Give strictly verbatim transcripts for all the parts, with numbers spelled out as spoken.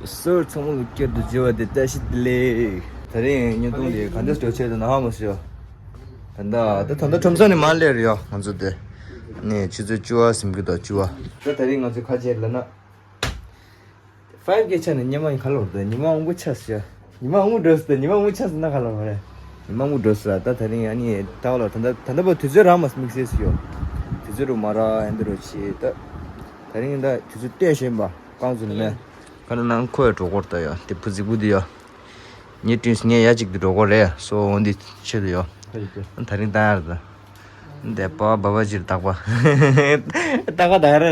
སོར་ཚང་མ་ལ་བསྐྱར་དུ་བརྗེ་བ་དེ་བཀྲ་ཤིས་བདེ་ལེགས། ད་རིང་བརྙན་ཐུང་དེ་ག་འདྲ་འགྲོ་ཆེད་དུ་ན་ཧ་མ་སོང་། ད་ད་ད་ད་ཁྲོམ་ས་ནས་མར་སླེབས་རེད་ཡ། ང་ཚོ་དེ་ནས་ཆུ་ཚོད་བཅུ་པ་ཟིན་གྱི་འདུག་བཅུ་པ། ད་ད་རིང་ང་ཚོ་ཁ་ཆེ་ལ་ན། ཕའིབ་ཀེ་ཆགས་ནས་ཉི་མ་ག་ལོར་འདུག་ཉི་མ་དབང་པོ་ཆགས་སོང་ཡ། ཉི་མ་དབང་པོ་འགྲོ་སོང་། ཉི་མ་དབང་པོ་ཆགས་སོང་ན་ག་ལོར་མ་རེད། ཉི་མ་དབང་པོ་འགྲོ་སོང་ད། ད་རིང་ཨ་ནི་ད་ག་ལོར་ད་ད་ད་ད་པ་དུས་ཚོད་རག་མ་སོང་། དམིགས་བསལ་སུ་ཡོད། དུས་ཚོད་རུ་མ་རག་ཨེ་འདི་རུ་ཆེ་ད། ད་རིང་ད་དུས་ཚོད་བལྟས་ཤེས་པ་རྐང་ཚོ་ནི་མེད། ཁ་ན་ནང་ཁོས་འགྲོ་སྐོར་ད་ཡ་དེ་བུ་གཟིག་པོ་དེ་ཡ། ངའི་ཀྲིན་སི་ངས་ཡ་གཅིག་ཏུ་འགྲོ་གོ་རེད་སོ་འོན་ཏེ་ཆེད་དུ་ཡོད། ད་རིང་ད་ཡར་ད། འདས་པ་བ་བ་ཅིར་བདག་པ། བདག་པ་ད་ར་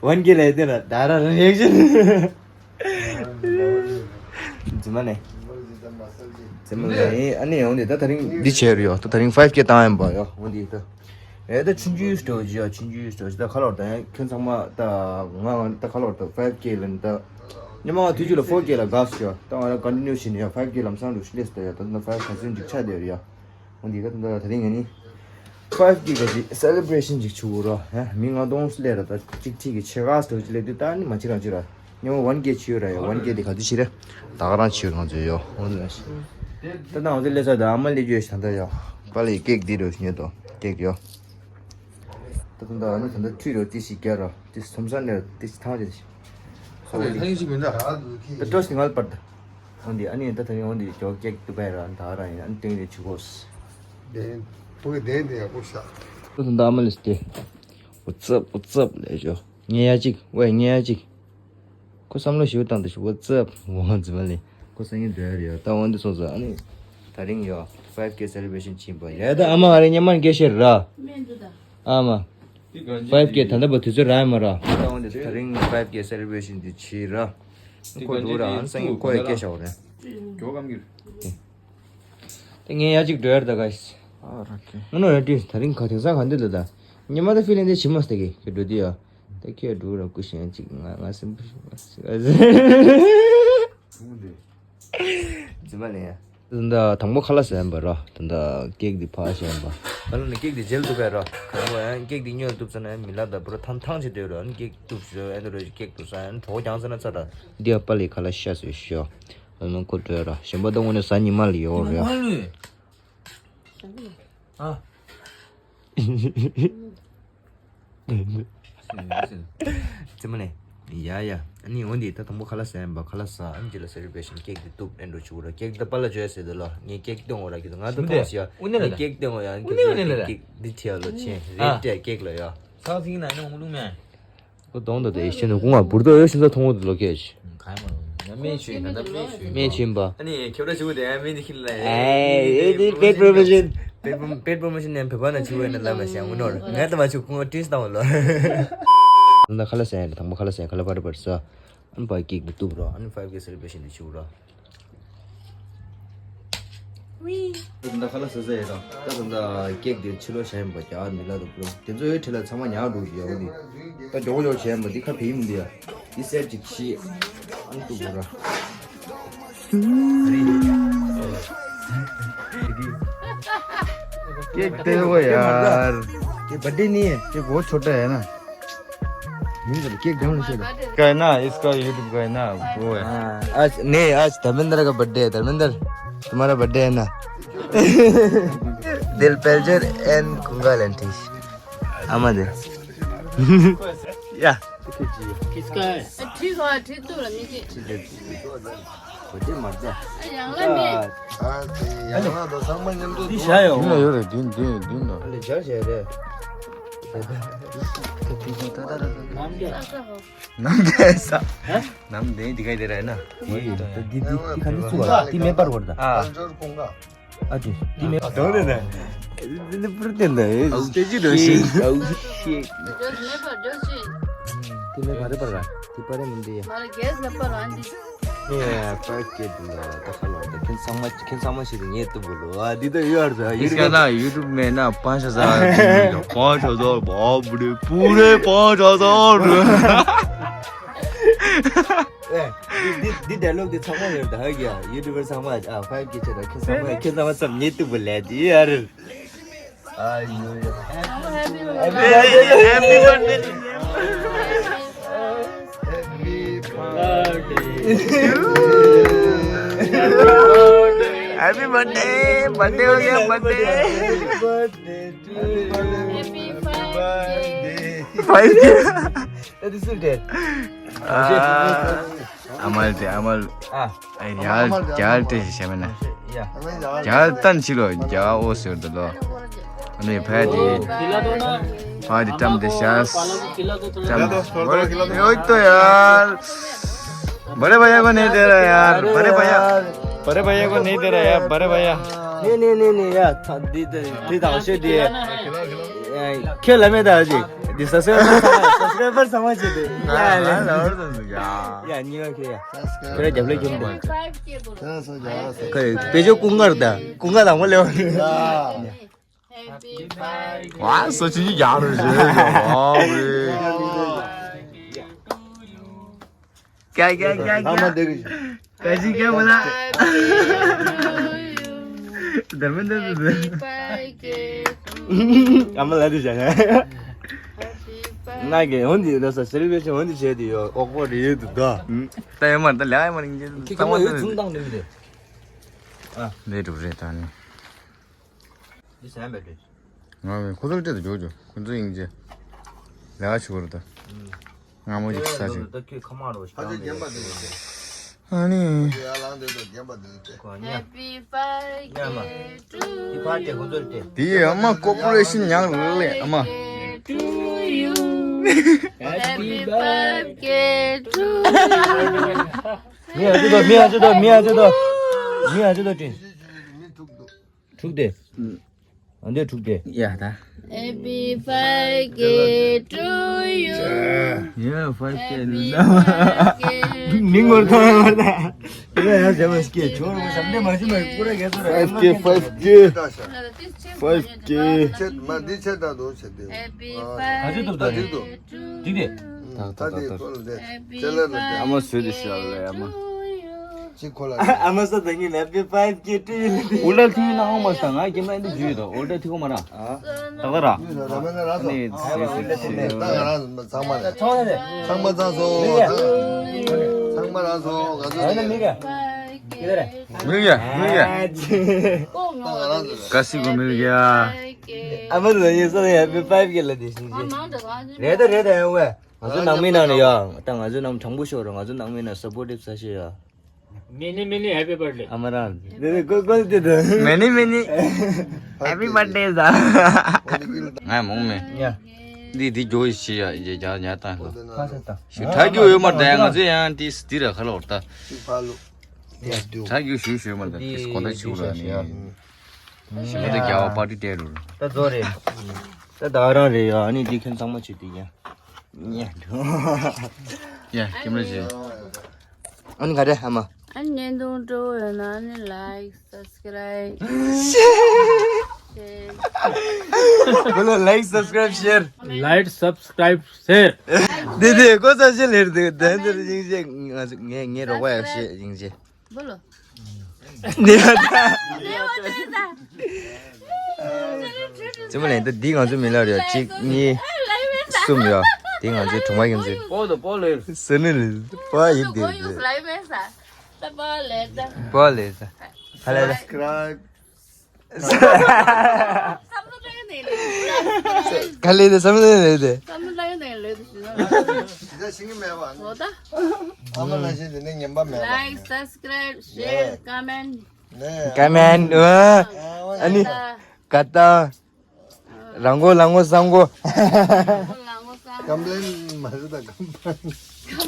ཝན་གི་ལས་དེ་ལ་ད་ར་རི་ཨེག་ཤན། རྫུན་མ་ནས། རྫུན་མ་ནས་ཨ་ནི་ཡོང་དེ་ད་ད་རིང་འདི་བྱས་རུ་ཡོད། ད་ད་རིང་ཕའིབ་ཀེ་བཏང་ཡིན་པ་ཡོད་འོན་ཏེ་ད། ཨེ་ད་ཆུང་ཆུང་སྤྲོ་ཇི་ཡ་ཆུང་ཆུང་སྤྲོ་ཇི་ད་ཁ་ལོར་ད་ཡང་ཁྱོད་ཚང་མ་ད་ང་ང་ད་ཁ་ལོར་ད་ཕའིབ་ཀེ་ལ་ནི་ད། ཉི་མ་དུས་ཚོད་ལ་ཕོར་ཀེ་ལ་དགའ་སོ་ཡ། ད་ང་ལ་ཀོན་ཊི་ནིའུ་བྱས་ནས་ཡ་ཕའིབ་ཀེ་ལམ་སང་འགྲོ་ཤི་ལེས་ད་ཡ། ད་ད་ཕའིབ་ག་ཚོད་འགྲིག་ཆགས་བསྡད་རེད་ཡ། འོན་ཏེ་ད་ད་ད་རིང་ང་ནི་ཕའིབ་ཀེ་ག་ཅིག་སེ་ལེ་བྷ་རེ་ཤན་ཅིག་བྱུག་རོགས་ཧ། མི་ལྔ་སྟོང་སླེབས་ར་ད་གཅིག་ཁྲི་གི་ཕྱེད་ཀ་སྟོང་ཅིག་སླེབས་དུས་ད་ནི་མ་ཕྱི་རང་ཕྱི་ར། ཉི་མ་ཝན་ཀེ་བྱས་ཡོད་ར་ཡ། ཝན་ཀེ་དེ་ག་དུས་ཕྱི་ར། ད་ག་རང་བྱས་ཡོད་ང་ཚོ་ཡོ། འོ་ད་ད་ང་ཚོ་སླེབས་ས་ད་ཨ་མ་སླེབས་རྒྱུ་ཡོད་ཤག་ད་ཡ། པ་ལི་ཀེག་འདི་རུ་ཉོས་དོ་ཀེག་ཡོ། ད་ད་ད་ཨ་ནི་ད་ད་ཁྲུས་རོ་ཏི་ཞིག་རྒྱག་རོ་ཏི་སོམ་ས་ནས་ཏི་ཐང་རེད། ཨ་ལས་ཐང་ཞིག་མི་འདྲ། ད་ཏོ་ཞིག་ང་ལ་པར་ད། འོན་ཏེ་ཨ་ནི་ད་ད་ཡོང་འདི་ཇོ་ཀེག་ཏུ་པའི་ར་ད་ར་ཡིན་ཨ་ནི་ཏིང་རེ་ཆུ་གོས། དེ་བུ་གི་དེ་དེ་ཡག་པོ་ཤག་ད་ད་ཨ་མ་ལི་སྟེ། What's up, what's up ལས་ཞོ། ངས་ཡ་གཅིག་ཝེ་ངས་ཡ་གཅིག་ཁོ་བསམ་བློ་ཞིབ་བཏང་དུ་ཞུ། What's up ངོ་འཛིན་མ་ལེ། ཁོ་སང་ཉིན་འགྲོ་ཡ་རེད་ཡ། ད་འོན་ཏེ་སོང་ཙང་ཨ་ནི། ད་རིང་ཡ། ཕའིབ་ཀེ་སེ་ལེ་བྷ་རེ་ཤན་ཕྱིན་པ་ཡ། ད་ཨ་མ་ཨ་རེ་ཉི་མ་སྐད་བཤད་ར། ཨ་མ། ཕའིབ་ཀེ་ད་ལྟ་བ་དུས་ཚོད་རག་ཡ་མ་ར། ད་འོན་ཏེ་ད་རིང་ཕའིབ་ཀེ་སེ་ལེ་བྷ་རེ་ཤན་དེ་བྱེད་ར། ཁོ་འགྲོ་ར་ཨ་ནི་སང་ཉིན་ཁོ་ཡ་སྐད་བཤད་རེད། ད་ངས་ཡ་གཅིག་འགྲོ་ཡ་རེད་ད་ག་ཤི། ཨ་ར་ཀེ། ཨ་ནོ་ཡ་ཏི་ད་རིང་ག་དེང་སང་ག་འདི་ལ་ད། ཉི་མ་ད་ཕི་ལིང་དེ་ཕྱི་མ་སྟེ་གི་ཁྱོད་འགྲོ་དུས་ཡ། ད་ཁྱོད་འགྲོ་ར་སྐུ་ཞེན་ཅིག་ང་ང་སེམས་པ་ཞིག་མ་ཟིག་ཨ་ཟེ། རྫུན་མ་ལེན་ཡ། ད་ལྟ་དང་པོ་ཁ་ལག་ཟ་ཡིན་པ་ར། ད་ལྟ་ཀེག་འདི་ཕག་ཟ་ཡིན་པ། ད་ལྟ་ནི་ཀེག་འདི་འཇལ་ཐུབ་པས་ར། གང་བ་ཡང་ཀེག་འདི་ཉོ་ཐུབ་ས་ན་མི་ལ་ད་པུ་ར་ཐང་ཐང་ཆེ་འདོད་ར། ཨ་ནི་ཀེག་ཐུབ་ཟེར་ཨ་ནི་ར་ཀེག་ཐུབ་ས་ཨ་ནི་གྲོགས་ཀྱང་ས་ན་ཚ་ར། འདི་ཨ་པ་ལི་ཁ་ལག་ཤ་ཟོས་ཤོ། ཨ་ནི་ཁོ་འགྲོ་ར་གཞན་པ་ད་དངོས་གནས་ཟ་ཉི་མ་ལ་ཡོད་རེད། ཨ། རྫུན་མ་ནས། ཡ་ཡ། ཨ་ནི་འོན་ཏེ་ད་དང་པོ་ཁ་ལག་ཟ་ཡིན་པ་ཁ་ལག་ཟ་ཨ་ནི་རྗེས་ལ་སེ་ལེ་བྷ་རེ་ཤན་ཀེག་དེ་གཏུབ་ཨེ་འགྲོ་ཆུ་ར་ཀེག་ད་པ་ལ་བྱོས་ཟེར་དེ་ལ་ངས་ཀེག་སྟོན་འོ་ར་གི་ད་ང་ད་མཐོང་ཞིག་ཡ། ངས་ཀེག་སྟོན་འོ་ཡ་ཀེག་འདི་ཐེ་ལོ་ཆེན་རེད་དྲ་ཀེག་ལ་ཡ། ཁོ་གདོང་ད་དེ་ཤེས་ནས་ཁོང་ང་འབུར་དོ་ཡོད་ཤེས་ས་མཐོང་འོ་དེ་ལོ་ཀེག་སྨན་ཆུ་ཡིན་ད་ལྟ་སྨན་ཆུ་ཡིན་པ། ཨ་ནི་ཁྱོད་ར་ཆུ་དེ་ཨ་མི་དེ་ཁྱེར་ལ་ཨེ་དེ་པེད་པོ་རོ་མོ་ཤན། པེད་པོ་པེད་པོ་རོ་མོ་ཤན་ནས་བོད་པ་ན་ཆུ་བས་ན་ལ་མ་ཤང་ངུ་ནོར་ང་ད་མ་ཆུ་ཁུང་ཏྲིས་དང་བ་ལོ། ད་ཁ་ལག་ཟ་ཡ་དང་པོ་ཁ་ལག་ཟ་ཡ་ཁ་ལག་པར་པར་ས། ཨ་ནི་པ་ཀེག་དེ་གཏུབ་རོ་ཨ་ནི་ཕའིབ་ཀེ་སེ་ལེ་བྷ་རེ་ཤན་དེ་ཆུ་རོ། ཝི། ད་ཁ་ལག་ཟ་ཟ་ཡ་དང་ད་ད་ཀེག་དེ་ཕྱི་ལོགས་བྱས་ཡིན་པ་ཀྱ་མི་ལ་དུ་པོ་དེ་ཚོའི་ཁྲི་ལ་ཚང་མ་ཉག་འགྲོ་གི་ཡོད་འདི། ད་མགྱོགས་མགྱོགས་བྱས་ཡིན་པ་འདི་ཁ་བེ་ཡིན་འདི་ཡ། འདི་སེར་ཅིག་ཤི། ཨ་ནི་གཏུབ་ར། केक दे वो यार। ये बर्थडे नहीं है। ये बहुत छोटा है ना। नहीं तो केक ढंग से का है ना, इसका YouTube का है ना, वो है। हाँ, आज नहीं, आज धर्मेंद्र का बर्थडे है। धर्मेंद्र, तुम्हारा बर्थडे है ना। दिल पेलजर एंड कुंगा लेंटिश। आमा दे। या। किसका है? ठीक है, ठीक तो रमी जी। बर्थडे मत जा। अरे, अगला में। हाँ, तो ये हमारा तो सामान जल्दी दी दो। शायो। दिन ना, यो रे, दिन, दिन, दिन ना। अरे, जा, जा रे। नाम क्या? नाम क्या है ऐसा? हैं? नाम नहीं दिखाई दे रहा है ना। ये, तो दी, दी, दिखा नहीं सुआ। दी मैं पर करता। हाँ। पंजोर कुंगा। अच्छा, ती मैं तो रे ना। ती ने पर तेंदा है। Oh, shit. Oh, shit. जो मैं पर, जो shit. ती मैं पर पर रहा। ती पर नहीं दिया। मारा गैस लपा लांदी। ये पर के दिया, तो खलो, तो किन समझ, किन समझ से नहीं तो बोलो। आ, दी तो यार था। इसका ना YouTube में ना पाँच हज़ार, पाँच हज़ार, बाप रे, पूरे पाँच हज़ार. ཨེ། འདི་འདི་འདི་ཌའི་ལོག་འདི་ཚང་མ་ཡོད་ད་ཧ་གི་ཡ། ཡུ་ཊུབ་པར་ཚང་མ་ཨ་ཕའི་གི་ཆེད་དུ་ཁྱེད་ཚང་མ་ཁྱེད་ཚང་མ་ཙམ་ཉེ་དུ་བུ་ལས་འདི་ཡ་རེད། ཨ་ཡོ་ཡོ། Happy birthday. Happy birthday. Happy birthday, birthday हो गया, birthday। Happy birthday। Five K। That is it. ཨ་མལ་དེ་ཨ་མལ། ཨ། ཨ་ཡར་ཡར་དེ་ཞེས་མེད་ན། ཡ། ཡར་ཏན་ཕྱི་ལོ་ཡར་འོ་ཟེར་དུ་ལོ། ཨ་ནི་ཕ་དེ། ཕ་དེ་ཏམ་དེ་ཤ། ཏམ་དེ། ཡོད་དོ་ཡར། बड़े भैया को नहीं दे रहा यार, बड़े भैया, बड़े भैया को नहीं दे रहा यार, बड़े भैया। नहीं, नहीं, नहीं, नहीं यार, था- दे- दे- दे- दे- दे- दे- ཁྱེད་ལ་མེད་ད་ཅིག་འདི་སབ་སི་ཀ་རའི་བར་ཚང་མ་ཅིག་འདི་ཡ་ཡ་ཡ་ཉི་མ་ཁྱེད་ཡ་ཁྱེད་ར་རྒྱབ་ལས་ཁྱོད་འདི་ཁྱེད་པེ་ཅོ་ཀུང་གར་ད་ཀུང་གར་དང་པོ་ལེའོ། ཝ་སོ་ཆི་ཡག་རུ་རེད། ཀྱ་ཀྱ་ཀྱ་ཀྱ། ཀ་ཅི་ཀྱ་མོ་ལ། དར་མ་འདི་འདི། ཨ་མ་ལ་འདི་བྱ་ན། ན་གེ་འོན་འདི་ལ་ས་སེ་ལི་བེ་ཤན་འོན་འདི་བྱས་འདི་ཡོ་ཨོག་པོ་རེད་འདུག་ད། ད་ཡོད་མ་ད་ལ་ཡ་མ་རིང་རྗེས་ཁྱེད་ཀྱི་མོ་ཡོད་ཚུམ་བཏང་ནི་མི་འདུག་ཨ་ལས་སྒྲུབ་རེད་ད་ནི། འདི་ཟ་ཡ་མེད་དེ། ང་ཁོ་ཚོར་སྤྲད་དུ་འཇོག་འཇོག་ཁོ་ཚོ་ཡིན་རྗེས། ལས་ཀ་བྱེད་དགོས་རེད་ད། ང་མོ་ཅིག་ས་ཆེ། ད་ཁྱོད་ཁ་མ་རོ་ཞིག་ཕ་ཚོ་རྒན་པ་དེ་ཡིན་ཏེ། ཨ་ནི། ཡ་ལང་དེ་ཚོ་རྒན་པ་དེ་ཚོ་སྟེ། ཁོ་ཉ། Happy birthday to you. དེ་ཕ་དེ་ཁོ་ཚོར་སྟེ། དེ་ཡི་ཨ་མ་ཀོ་པོ་རེ་ཤན་ཉག་རེད་ལེ་ཨ་མ། To you. Happy birthday to you. མི་ཨ་ཅི་དོ་མི་ཨ་ཅི་དོ་མི་ཨ་ཅི་དོ་མི་ཨ་ཅི་དོ་དྲིན། འཁྲུག་སྟེ། ཨ་འདྲས་འཁྲུག་སྟེ། ཡ་ད། Happy five K to you. ཡ་ཧྥའི་ཀེ་ལ། མིང་ངོར་ཐོན་ཡོད་ད། ཡ་ཡ་ཟེར་བ་སྐད་ཆོར་བ་ཞབས་འདྲེ་མ་ཤི་མ་ཀུ་ར་གེ་ཚོ་ར། Five K, five K, five K. ཆེད་མ་འདི་ཆེད་ད་དོ་ཆེད་དེ། Happy five K to you. འགྲིག་སྟེ། ད་ད་ད་ད། ཁོ་ལ་དེ་ཅེ་ལ་ལ་དེ། ཨ་མ་བཟོས་དེ་ཤ་ལ་ཨ་མ། ཅི་ཁོ་ལ་དེ། ཨ་མ་ས་ད་ངི་ལ་པི་ཕའིབ་ཀེ་ཏི་ལ་དེ། ཨུ་ལ་ཐི་ན་ཧོ་མ་ས་ང་ཀེམ་ར་འདི་ཇུས་དོ་ཨོ་ད་ཐི་ཁོ་མ་ར། ད་ད་ར། ཨ་ནི་སི་སི་སི། ད་ང་ར་ཚང་མ་ར་ཚང་མ་ར་སོ། ཚང་མ་ར་སོ་ང་ཚོ། མིག་ཡ་མིག་ཡ། ད་ང་ར་ཚོ། ཀ་སི་གོ་མིག་ཡ། ཨ་མ་ལ་ཡེ་སོ་ཡ་པི་ཕའིབ་ཀེ་ལ་དེ་ཤིང་ཅེ། རེད་ད་རེད་ད་ཡ་ཝེ། ང་ཚོ་ནང་མི་ནང་ནས་ཡ། ད་ང་ཚོ་ནང་དྲང་པོ་ཤོར་རོ། ང་ཚོ་ནང་མི་ནང་སབ་པོར་ཊིབ་ས་ཤེས་ཡ། Many many happy birthday. ཨ་མ་རང་། དེ་དེ་ཀོ་ཀོ་དེ་དེ། Many many happy birthday ཟ། ང་མོང་མེ། ཡ། འདི་འདི་འགྱོ་ཡི་ཤི་ཡ་ཡ་ཡ་ཡ་ད། ཁ་ས་ད། ཤི་ད་འགྱོ་ཡོད་མ་ད་ཡ་ང་ཚོ་ཡང་ཏི་སི་ཏི་ར་ཁ་ལོར་ད། ཅིག་ཕ་ལོ། ད་འགྱོ་ཤུ་ཤུ་མ་ད་ཏི་སི་གོ་ད་ཆུ་ར་ནི། ཤི་མ་ད་རྒྱ་བ་པར་ཏི་ཏེ་རུ། ད་ཛོ་རེད། ད་ད་རང་རེད་ཡ་ཨ་ནི་འདི་ཁྱོད་ཚང་མ་ཆུ་དེ་ཡ། ཉལ་འགྲོ། ཡ་ཁྱིམ་རེ་བྱེད། ཨ་ནི་ག་རེ་ཨ་མ། ཨ་ནི་བརྙན་ཐུང་སྤྲོ་བོ་ཡོད་ན་ཨ་ནི་like, subscribe, share. ཁོ་ལ་like, subscribe, share. Like, subscribe, share. དེ་དེ་ཁོ་ཚ་ཞེ་ལེར་དེ་དེ་འདིར་ཡིན་ཞེ་ང་ངས་ངས་རོགས་པ་ཡག་ཤེས་ཡིན་ཞེ། བོ་ལོ། ནེ་བ་ད། ཙི་མ་ལན་ད་འདི་ང་ཚོ་མི་ལ་རེད་གཅིག་གཉིས་གསུམ་ཡོད། འདི་ང་ཚོའི་གྲོང་པ་ཡིན་ཚེ། པོ་དང་པོ་ལེ། སི་ནི་ལེ་པ་ཡིན་དེ་ལེ། པོ་ལེ་ད། ཧ་ལེ་ད། Subscribe. ག་ལེ་དེ་བསམ་བློ་ནས་དེ། བསམ་བློ་ནས་ལོས་དེ་ཞུ་ན། ཇི་ལྟར་ཤེས་ཀྱི་མེད་པ། ངོ་ད། ཨ་མ་ནང་བཞིན་དེ་ནས་ངན་པ་མེད་པ། Like, subscribe, share, comment. ནས། ཀ་མེན་ཨ་ནི་ཀ་ཏ་རང་གོ་ལང་གོ་སང་གོ། ཀམ་པི་ལེན་མ་རེད་ད་ཀམ་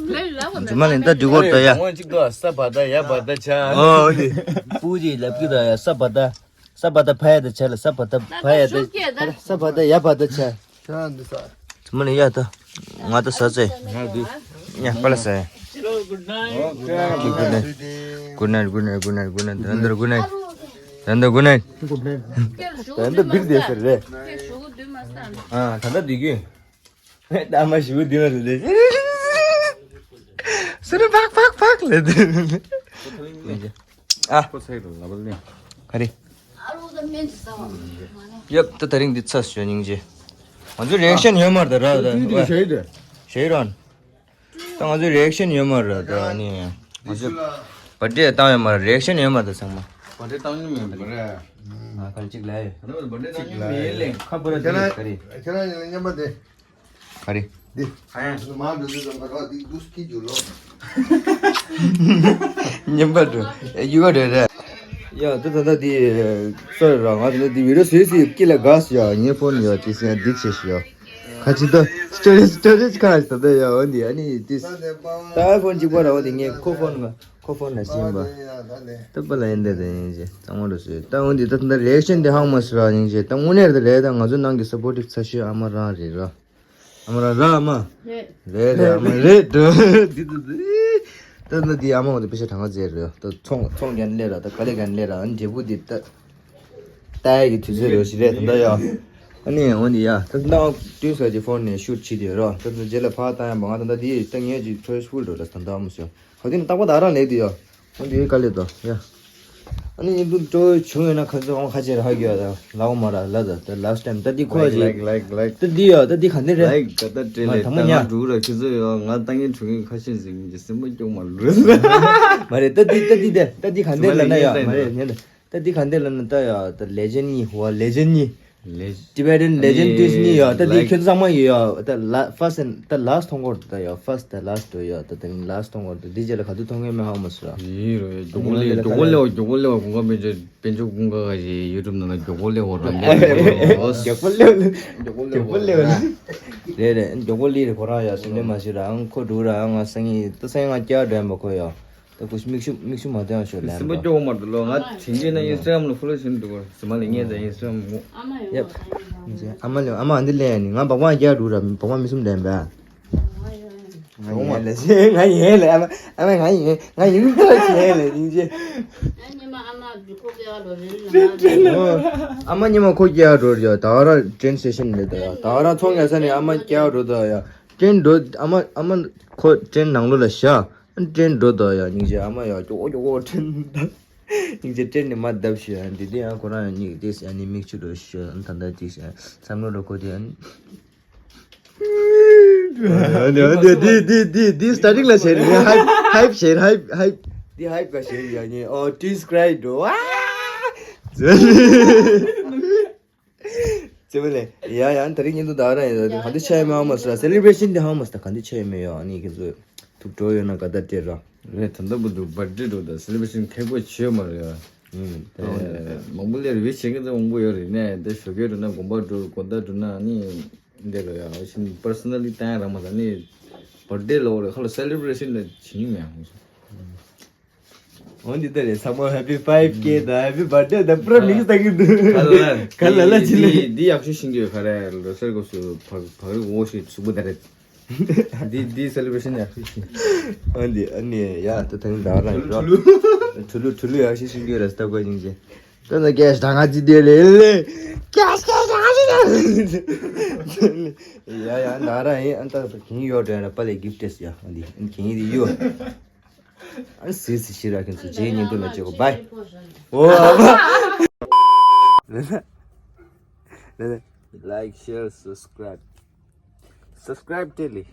པི་ལེན། ཇི་མ་ལེན་ད་འདི་གོ་ད་ཡ། ངོ་གཅིག་ཏུ་ས་བ་ད་ཡ་བ་ད་ཆ། ཨོ་དེ། པུ་ཅི་ལབ་ཀྱི་ད་ཡ་ས་བ་ད། ས་བ་ད་ཕ་ཡ་ད་ཆ་ལ་ས་བ་ད་ཕ་ཡ་ད། ས་བ་ད་ཡ་བ་ད་ཆ། ཁྱོད་འདི་ས། ཇི་མ་ལེན་ཡ་ད། ང་ད་ས་ཚེ། ང་འདི། ཡ་པ་ལ་ས། Hello, good night. Good night, good night, good night, good night, good night. ད་ལྟ་good night. ད་ལྟ་good night. ད་ལྟ་བིར་དེ་ཟེར་རེད། ཨ་ད་ལྟ་འདི་གི། ད་མ་ཞུ་འདི་མ་རེད། སུ་རེད་ཕག་ཕག་ཕག་ལེ། ཨ། ཁོ་ཚེ་རུ་ལ་བ་ལེ། ག་རེ། ཡབ་ད་དེ་རིང་འདི་ཚ་ཞོ་སྙིང་རྗེ། ང་ཚོའི་རི་ཨེག་ཤན་ཡོད་མ་རེད་ད་ར་ད། ཞེ་རོན། ད་ང་ཚོའི་རི་ཨེག་ཤན་ཡོད་མ་རེད་ད་ནི། ང་ཚོ་བར་ཌེ་བཏང་ཡོད་མ་རེད། རི་ཨེག་ཤན་ཡོད་མ་རེད་ཚང་མ། བར་ཌེ་བཏང་མྱོང་མེད་པ་རེད། ཨ་ཁ་ཅིག་ལ་ཡོད། ང་ཚོ་བར་ཌེ་བཏང་མྱོང་མེད་ལེ། ཁ་བོ་ར་ཁྱེད་རང་ག་རེ། ཁྱེད་རང་ཡིན་ན་མཉམ་པ་དེ། ག་རེ། འདི། ཨ་ཡ། མ་འགྲོ་དུས་ཙམ་པ་ར་འདི་འདུག་སྐྱིད་རྒྱུ་ལོ། མཉམ་པ་འགྲོ། ཨེ་ཡུ་ག་འགྲོ་རེད། ཡ་ད་ད་ད་འདི། སོ་ར་ང་ད་ད་འདི་བི་ཌི་ཡོ་བཟོས་སི་སྐྱིད་ལ་དགའ་སི་ཡ། ངའི་ཕོན་ཡ་དེ་སེ་འདི་ཆེ་ཤི་ཡ། ཁ་ཅིག་ད་སི་ཊོ་རེཇ་སི་ཊོ་རེཇ་ཁ་ཅིག་ད་ད་ཡ་འོ་འདི་ཨ་ནི་དེ། ད་ཨའི་ཕོན་གཅིག་པ་ར་འོ་འདི་ངའི་ཁོ་ཕོན་ང་ཁོ་ཕོན་ན་སིན་པ། ད་པ་ལ་ཡིན་ད་ད་ཡིན་ཅེ་གཙང་མ་རུ་སོ་ད་འོ་འདི་ད་ད་རི་ཨེག་ཤན་འདི་ཧང་མ་སི་ར་ཡིན་ཅེ། ད་དངོས་གནས་ར་ད་ལས་ད་ང་ཚོ་ནང་གི་སབ་པོར་ཊིབ་ཚ་ཤོས་ཨ་མ་རང་རེད་ར། ཨ་མ་ར་ར་ཨ་མ། རེད། རེད་རེད་ཨ་མ་རེད་འགྲོ། འདི་འདི་འདི། ད་ད་འདི་ཨ་མ་འོ་འདི་པེ་ཤ་གྲངས་ཀ་ཟེར་རེད། ད་ཚོང་ཚོང་རྒྱན་ལས་ར་ད་ག་ལས་རྒྱན་ལས་ར་ཨ་ནི་འབྲས་བུ་འདི་ད། ད་ཡ་གི་དུས་ཚོད་རེད་ཞིག་རེད་ད་ད་ཡ། ཨ་ནི་འོ་འདི་ཡ་ད་ད་ཏུན་ས་ཀྱི་ཕོན་ནས་ཤུ་ཊི་བྱེད་དེ་རོ། ད་ད་རྗེས་ལ་ཕར་བཏང་ཡ་མ་ང་ད་ད་འདི་ད་ངས་ཀྱི་ཊོ་རེ་ཕུལ་འགྲོ་ལ་ད་ད་ཨ་མ་སོ། ག་དུས་ནི་རྟག་པ་ད་རང་ལེགས་དུ་ཡོད། ཨ་འདི་ག་ལེ་དོ་ཡ། ཨ་ནི་ཡིན་དུ་ཏོ་བྱུང་ཡོད་ན་ཁ་ཚོ་ཁ་ཆེར་ཧ་གི་ཡོད་ད་ལའོ་མ་ར་ལ་ད་ད་ལ་སི་ཊི་ཊའིམ་ད་འདི་ཁོ་ཅི། ལའིག་ལའིག་ལའིག་ད་འདི་ཡོད་ད་འདི་ག་འདི་རེད། ལའིག་ད་ད་སྤྲེལ་ལེ་ད་ང་འགྲུག་ར་ཁྱི་ཚོ་ཡོད་ང་ད་ངས་གྲུ་ངའི་ཁ་ཤས་ཟིག་ངས་སེམས་པ་སྐྱོ་མ་ལུས། མ་རེད་ད་འདི་ད་འདི་ད་ད་འདི་ག་འདི་ལ་ན་ཡ་མ་རེད་ཉན་ད་ད་འདི་ག་འདི་ལ་ན་ད་ཡ་ད་ལེ་ཇེན་ཌི་གཉིས་ཧུ་བ་ལེ་ཇེན་ཌི་གཉིས། Tibetan legend twist གཉིས་ཡོད། ད་འདི་ཁྱོད་ཚང་མ་ཡོད་ཡོད། ད་ལ་first and the last མཐོང་གོ་ད་ཡོད། First the last ཡོད། ད་དེ་ནི་last མཐོང་གོ་ད་འདི་རྗེས་ལ་ག་དུས་མཐོང་ངེས་མེད་ཧ་མ་སུ་ར། ཡིན་རོ་ཡོད། མགྱོགས་པོ་ལེ་མགྱོགས་པོ་ལེ་བ་མགྱོགས་པོ་ལེ་བ་གོང་ཁ་དཔལ་འབྱོར་དཔལ་འབྱོར་ཀུན་དགའ་ག་ཞེས་ཡུ་ཊུབ་ནང་ལ་མགྱོགས་པོ་ལེ་བ་ར་ལེ་མགྱོགས་པོ་ལེ་བ་ལེ་མགྱོགས་པོ་ལེ་བ་ལེ་མགྱོགས་པོ་ལེ་བ་ལེ། རེད་རེད་མགྱོགས་པོ་ལེ་རེད་ཁོ་རང་ཡ་སུ་ལེ་མ་ཤི་ར་ཨང་ཁོ་འགྲོ་ར་ཨང་ང་སང་ཉིན་ད་སང་ཉིན་ང་སྐྱར་འགྲོ་ཡ་མ་ཁོ་ཡ། ད་ཁོ་མིག་ཆུ་མིག་ཆུ་མ་བཏོན་ཤོར་ལན་སེམས་པ་པ། སྐྱོ་བོ་མ་འདུག་ལོ། ང་དེང་གི་ན་ཨིན་སི་ཊ་གྷ་རམ་ལ་ཕོ་ལོ་བྱེད་འདུག་ག་ཟི་མ་ལ་ངས་ད་ཨིན་སི་ཊ་གྷ་རམ་ངོ་། ཡབ། ཨ་མ་ལེ་ཨ་མ་འདི་ལེན་ནི་ང་སྦག་སྦག་རྒྱག་འགྲོ་ར་སྦག་སྦག་མི་གསུམ་ལྡན་པས། ང་ཡན་ལ་ང་ཡན་ལ་ཨ་མ་ཨ་མ་ང་ཡན་ང་ཡན་ལ་ཡན་ལ་ཡིན་ཅེ། ཨ་མ་ཉི་མ་ཁོ་སྐྱེལ་འགྲོ་རེད་ཡ། ད་ར་ཊྲེན་སི་ཊེ་ཤན་རེད་ད་ཡ། ད་ར་ཚོང་རྒྱག་ས་ནས་ཨ་མ་སྐྱེལ་འགྲོ་ད་ཡ། ཊྲེན་འགྲོ་ཨ་མ་ཨ་མ་ཁོ་ཊྲེན་ནང་ལོགས་ལ་བཞག་ཊྲེན་འགྲོ་དོ་ཡ་སྙིང་རྗེ་ཨ་མ་ཡ་ཀྱོག་ཀྱོག་ཊྲེན། སྙིང་རྗེ་ཊྲེན་ནི་མ་བརྡབ་ཤི་ཡ་འདི་དེ་ཡང་ཁོ་རང་ཡང་སྙིང་དེ་ཡ་ནི་མིག་ཆུ་རོ་ཤི་ཡ་ད་ལྟ་དེ་ཡ་བསམ་བློ་རོ་ཁོ་དེ་ཡ། འདི་འདི་འདི་འདི་སི་ཊར་ཊིང་ལ་བྱས་ནི་ཧའིབ་ཧའིབ་བྱས་ཧའིབ་ཧའིབ་འདི་ཧའིབ་ག་བྱས་ཡ་ནི་ཨོ་ཊི་སི་ཀྲའི་འགྲོ་ཨ། ཙེ་བ་ལེ། ཡ་ཡ་ད་རིང་ཉིན་དུ་ད་ར་ཡ་ག་འདི་ཆ་ཡ་མེད་ཧ་མ་སི་ར་སེ་ལི་བྷ་རེ་ཤན་འདི་ཧ་མ་སི་ད་ག་འདི་ཆ་ཡ་མེད་ཡ་ཨ་ནི་ཁྱེད་ཚོ་ཐུགས་སྤྲོ་ཡོད་ན་ག་ད་སྤྲད་ར། རེད་ད་ལྟ་བུ་འདུག་བར་ཌེ་འགྲོ་ད་སེ་ལི་བྷ་རེ་ཤན་ཁེག་པོ་བྱེད་ཡོད་མ་རེད་ཡ། ཨུམ་ད་མང་པོ་ལེར་ཝིཤ་བྱེད་མཁན་ཚོ་མང་པོ་ཡོད་རེད་ནས་ད་ཞོགས་ཀས་འགྲོ་ན་དགོན་པ་འགྲོ་དགོན་བདག་འགྲོ་ན་ཨ་ནི་འདི་ལ་ཡ་ཤིན་པར་སོ་ན་ལི་བཏང་ཡ་རང་མ་ད་ནི་བར་ཌེ་ལ་འོ་རེད་ཁ་ལ་སེ་ལི་བྷ་རེ་ཤན་ལ་བྱེད་མྱོང་མེད་ཧ་མ་སི། འོ་འདི་ལྟ་རེད་ཚང་མ་ཧེ་པི་ཕའིབ་ཀེ་དང་ཧེ་པི་བར་ཌེ་དང་པུ་ར་མིག་སི་བཏང་གི་འདུག་ག་ལ་ལ་ག་ལ་ལ་ཅི་ལ། འདི་འདི་ཡག་ཤོས་ཤིང་གི་ཡོད་ག་རེ་ལོ་སར་གོ་སུ་བག་བག་རི་འོ་ཤི་གཟུགས་པོ་ད་རེད། འདི་འདི་སེ་ལི་བྷ་རེ་ཤན་ཡག་ཤོས་ཤིང་། ཨ་འདི་ཨ་ནི་ཡ་ད་ཐང་ད་རང་རོ། ཊུ་ལུ་ཊུ་ལུ་ཡག་ཤོས་ཤིང་གི་རེད་ད་གོ་ཡིན་ཅེ། ད་ན་ཀེ་ཤ་ད་ང་ཅི་དེ་ལེ་ལེ། ཀེ་ཤ་ཀེ་ཤ་ད་ང་ཅི་དེ་ལེ། ཡ་ཡ་ད་རང་ཡིན་ཨ་ད་གིན་ཡོད་དྲན་ར་པ་ལེ་གིབ་ཊེ་སི་ཡ་ཨ་འདི་གིན་འདི་ཡོད། ཨ་སི་སི་ཤི་ར་ཁན་སུ་ཇེ་ཉིན་དུ་ན་ཅེ་གོ་བའི། ཨོ་ཨ་མ། ལེ་ལེ། Like, share, subscribe. Subscribe ཏེ་ལེ།